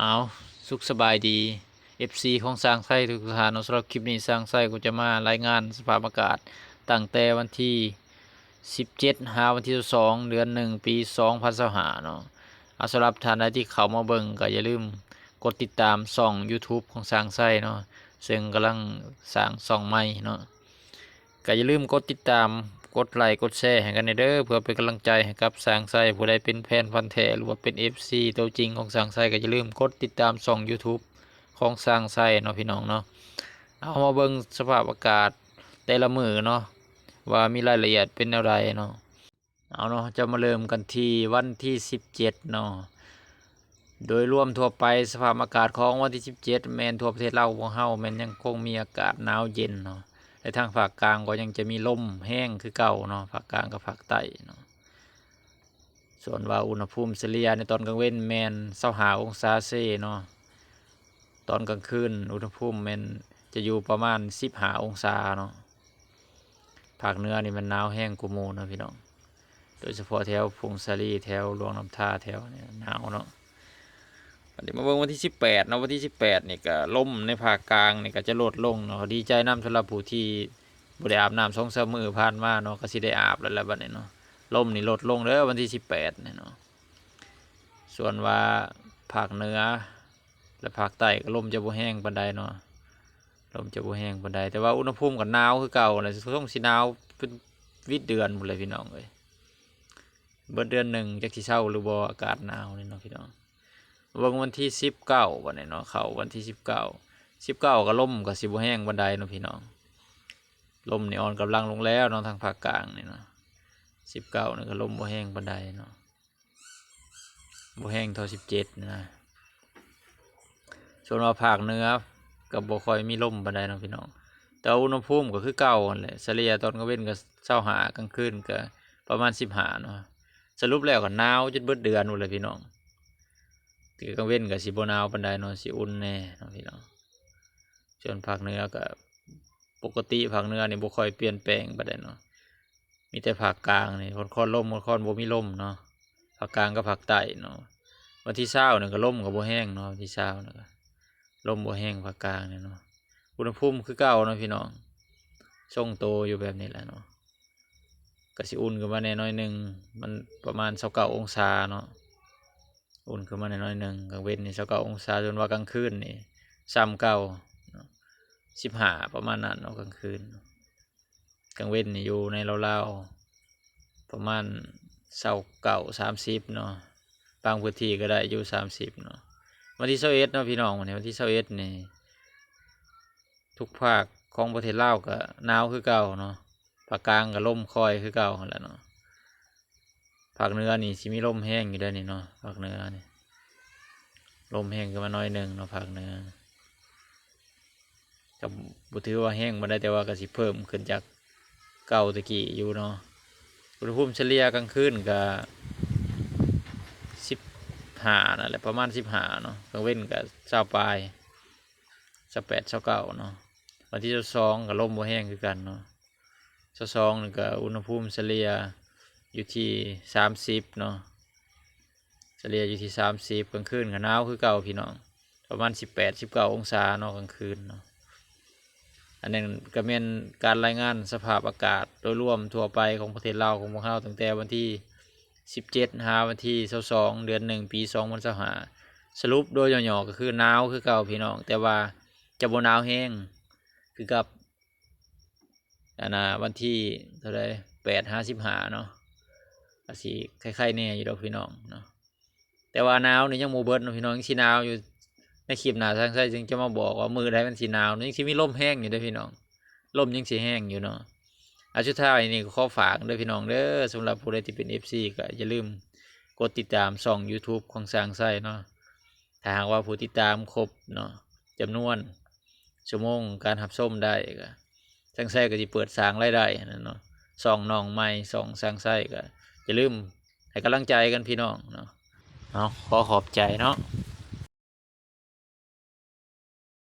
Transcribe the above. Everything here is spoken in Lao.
ອ້າວ ສຸກສະບາຍດີ ເອັຟຊີ ຂອງຊ່າງໄຊທຸກໆທ່ານເນາະ. ສຳລັບຄລິບນີ້ ຊ່າງໄຊກໍຈະມາລາຍງານສະພາບອາກາດ ຕັ້ງແຕ່ວັນທີສິບເຈັດ ຫາວັນທີຊາວສອງ ເດືອນໜຶ່ງ ປີສອງພັນຊາວຫ້າເນາະ. ອາ ສຳລັບທ່ານໃດທີ່ເຂົ້າມາເບິ່ງ ກໍຢ່າລືມກົດຕິດຕາມຊ່ອງ YouTube ຂອງຊ່າງໄຊເນາະ ເຊິ່ງກຳລັງສ້າງຊ່ອງໃໝ່ເນາະ. ກໍຢ່າລືມກົດຕິດຕາມ ກົດໄລ ກົດແຊໃຫ້ກັນແດ່ເດີ ເພື່ອເປັນກຳລັງໃຈໃຫ້ກັບຊ່າງໄຊ. ຜູ້ໃດເປັນແຟນພັນແທ້ ຫຼືວ່າເປັນ ເອັຟຊີ ຕົວຈິງຂອງຊ່າງໄຊ ກໍຢ່າລືມກົດຕິດຕາມຊ່ອງ YouTube ຂອງຊ່າງໄຊເນາະ ພີ່ນ້ອງເນາະ. ເອົາ ມາເບິ່ງສະພາບອາກາດແຕ່ລະມື້ເນາະ ວ່າມີລາຍລະອຽດເປັນແນວໃດເນາະ. ເອົາເນາະ ຈະມາເລີ່ມກັນທີ່ວັນທີສິບເຈັດເນາະ. ໂດຍລວມທົ່ວໄປ ສະພາບອາກາດຂອງວັນທີສິບເຈັດ ແມ່ນທົ່ວປະເທດລາວຂອງເຮົາ ແມ່ນຍັງຄົງມີອາກາດໜາວເຢັນເນາະ ແລະ ທາງພາກກາງກໍຍັງຈະມີລົມແຮງຄືເກົ່າເນາະ ພາກກາງກັບພາກໃຕ້ເນາະ. ສ່ວນວ່າອຸນຫະພູມສະເລ່ຍໃນຕອນກາງເວັນແມ່ນຊາວຫ້າອົງສາເຊເນາະ. ຕອນກາງຄືນອຸນຫະພູມແມ່ນຈະຢູ່ປະມານສິບຫ້າອົງສາເນາະ. ພາກເໜືອນີ້ແມ່ນໜາວແຮງກວ່າໝູ່ເນາະ ພີ່ນ້ອງ, ໂດຍສະເພາະແຖວຜົ້ງສາລີ ແຖວຫຼວງນ້ຳທາ ແຖວນີ້ໜາວເນາະ. ບັດນີ້ມາເບິ່ງວັນທີສິບແປດເນາະ, ວັນທີສິບແປດນີ້ກະລົມໃນພາກກາງນີ້ກະຈະລົດລົງເນາະ. ດີໃຈນຳສຳລັບຜູ້ທີ່ບໍ່ໄດ້ອາບນ້ຳສອງສາມມື້ຜ່ານມາເນາະ, ກະຊິໄດ້ອາບແລ້ວແຫຼະບັດນີ້ເນາະ. ລົມນີ້ລົດລົງເດີ ວັນທີສິບແປດນີ້ເນາະ. ສ່ວນວ່າພາກເໜືອ ແລະ ພາກໃຕ້ກໍລົມຈະບໍ່ແຮງປານໃດເນາະ, ລົມຈະບໍ່ແຮງປານໃດ, ແຕ່ວ່າອຸນຫະພູມກໍໜາວຄືເກົ່າແຫຼະ, ຊົງຊິໜາວເປັນວິດເດືອນພຸ້ນແຫຼະ ພີ່ນ້ອງເອີຍ. ເບິດເດືອນໜຶ່ງຈັກຊິເຊົາຫຼືບໍ່ ອາກາດໜາວນີ້ເນາະ ພີ່ນ້ອງ. ເບິ່ງວັນທີສິບເກົ້າບັດນີ້ເນາະ, ເຂົ້າວັນທີສິບເກົ້າ, ສິບເກົ້າກໍລົມກໍຊິບໍ່ແຮງປານໃດເນາະ ພີ່ນ້ອງ. ລົມນີ້ອ່ອນກຳລັງລົງແລ້ວເນາະ ທາງພາກກາງນີ້ເນາະ, ສິບເກົ້ານີ້ກໍລົມບໍ່ແຮງປານໃດເນາະ. ບໍ່ແຮງເທົ່າສິບເຈັດນະ. ສ່ວນວ່າພາກເໜືອກໍບໍ່ຄ່ອຍມີລົມປານໃດເນາະ ພີ່ນ້ອງ, ແຕ່ວ່າອຸນຫະພູມກໍຄືເກົ່າຫັ້ນແຫຼະ, ສະເລ່ຍຕອນກາງເວັນກໍຊາວຫ້າ ກາງຄືນກໍປະມານສິບຫ້າເນາະ. ສະຫຼຸບແລ້ວກໍໜາວຈົນເບິດເດືອນພຸ້ນແຫຼະ ພີ່ນ້ອງ. ແຕ່ກາງເວັນກໍຊິບໍ່ໜາວປານໃດເນາະ, ຊິອຸ່ນແດ່ເນາະ ພີ່ນ້ອງ. ສ່ວນພາກເໜືອກໍປົກກະຕິ, ພາກເໜືອນີ້ບໍ່ຄ່ອຍປ່ຽນແປງປານໃດເນາະ. ມີແຕ່ພາກກາງນີ້ ຄ່ອນໆລົມ ຄ່ອນໆບໍ່ມີລົມເນາະ, ພາກກາງກັບພາກໃຕ້ເນາະ. ວັນທີຊາວນີ້ກໍລົມກໍບໍ່ແຮງເນາະ, ວັນທີຊາວນີ້ກໍລົມບໍ່ແຮງພາກກາງນີ້ເນາະ. ອຸນຫະພູມຄືເກົ່າເນາະ ພີ່ນ້ອງ, ຊົງໂຕຢູ່ແບບນີ້ແຫຼະເນາະ. ກໍຊິອຸ່ນຂຶ້ນມາແດ່ໜ້ອຍໜຶ່ງ, ມັນປະມານຊາວເກົ້າອົງສາເນາະ, ອຸ່ນຂຶ້ນມາແດ່ໜ້ອຍໜຶ່ງ. ກາງເວັນນີ້ຊາວເກົ້າອົງສາ, ສ່ວນວ່າກາງຄືນນີ້ສ່ຳເກົ່າເນາະ, ສິບຫ້າ ປະມານນັ້ນເນາະ ກາງຄືນ. ກາງເວັນນີ້ຢູ່ໃນລາວໆປະມານຊາວເກົ້າ ສາມສິບເນາະ, ບາງພື້ນທີ່ກໍໄດ້ຢູ່ສາມສິບເນາະ. ວັນທີຊາວເອັດເນາະ ພີ່ນ້ອງ, ວັນນີ້ວັນທີຊາວເອັດນີ້ ທຸກພາກຂອງປະເທດລາວກໍໜາວຄືເກົ່າເນາະ, ພາກກາງກໍລົມຄ່ອຍຄືເກົ່າຫັ້ນແຫຼະເນາະ. ພາກເໜືອນີ້ຊິມີລົມແຮງຢູ່ເດ້ນີ້ເນາະ, ພາກເໜືອນີ້ລົມແຮງຂຶ້ນມາໜ້ອຍໜຶ່ງເນາະ, ພາກເໜືອ ກໍບໍ່ຖືວ່າແຮງປານໃດ, ແຕ່ວ່າກໍຊິເພີ່ມຂຶ້ນຈາກເກົ່າແຕ່ກີ້ຢູ່ເນາະ. ອຸນຫະພູມສະເລ່ຍກາງຄືນກໍສິບຫ້ານັ້ນແຫຼະ, ປະມານສິບຫ້າເນາະ, ກາງເວັນກໍຊາວປາຍ ຊາວແປດ ຊາວເກົ້າເນາະ. ວັນທີຊາວສອງກໍລົມບໍ່ແຮງຄືກັນເນາະ, ຊາວສອງນີ້ກໍອຸນຫະພູມສະເລ່ຍຢູ່ທີ່ສາມສິບເນາະ, ສະເລ່ຍຢູ່ທີ່ສາມສິບ. ກາງຄືນກໍໜາວຄືເກົ່າ ພີ່ນ້ອງ, ປະມານສິບແປດ ສິບເກົ້າອົງສາເນາະ ກາງຄືນເນາະ. ອັນນັ້ນກໍແມ່ນການລາຍງານສະພາບອາກາດໂດຍລວມທົ່ວໄປຂອງປະເທດລາວຂອງພວກເຮົາ ຕັ້ງແຕ່ວັນທີສິບເຈັດ ຫາວັນທີຊາວສອງ ເດືອນໜຶ່ງ ປີສອງພັນຊາວຫ້າ. ສະຫຼຸບໂດຍຫຍໍ້ໆກໍຄືໜາວຄືເກົ່າ ພີ່ນ້ອງ, ແຕ່ວ່າຈະບໍ່ໜາວແຮງຄືກັບ ອັນນ່າ ວັນທີເທົ່າໃດ ແປດ ຫາ ສິບຫ້າເນາະ, ກໍຊິໄຄໆແດ່ຢູ່ດອກ ພີ່ນ້ອງເນາະ. ແຕ່ວ່າໜາວນີ້ຍັງບໍ່ເບິດເນາະ ພີ່ນ້ອງ, ຍັງຊິໜາວຢູ່. ໃນຄລິບໜ້າ ຊ່າງໄຊຈຶ່ງຈະມາບອກວ່າມື້ໃດມັນຊິໜາວ, ຍັງຊິມີລົມແຮງຢູ່ເດ້ ພີ່ນ້ອງ, ລົມຍັງຊິແຮງຢູ່ເນາະ. ອາ ສຸດທ້າຍນີ້ກໍຂໍຝາກເດີ ພີ່ນ້ອງເດີ, ສຳລັບຜູ້ໃດທີ່ເປັນ ເອັຟຊີ ກໍຢ່າລືມກົດຕິດຕາມຊ່ອງ YouTube ຂອງຊ່າງໄຊເນາະ. ຖ້າຫາກວ່າຜູ້ຕິດຕາມຄົບເນາະ ຈຳນວນຊົ່ວໂມງການຮັບຊົມໄດ້ ກໍຊ່າງໄຊກໍຊິເປີດສ້າງລາຍໄດ້ຫັ້ນນະເນາະ. ຊ່ອງນ້ອງໃໝ່ ຊ່ອງຊ່າງໄຊ ກໍຢ່າລືມໃຫ້ກຳລັງໃຈກັນ ພີ່ນ້ອງເນາະ. ເອົາ ຂໍຂອບໃຈເນາະ.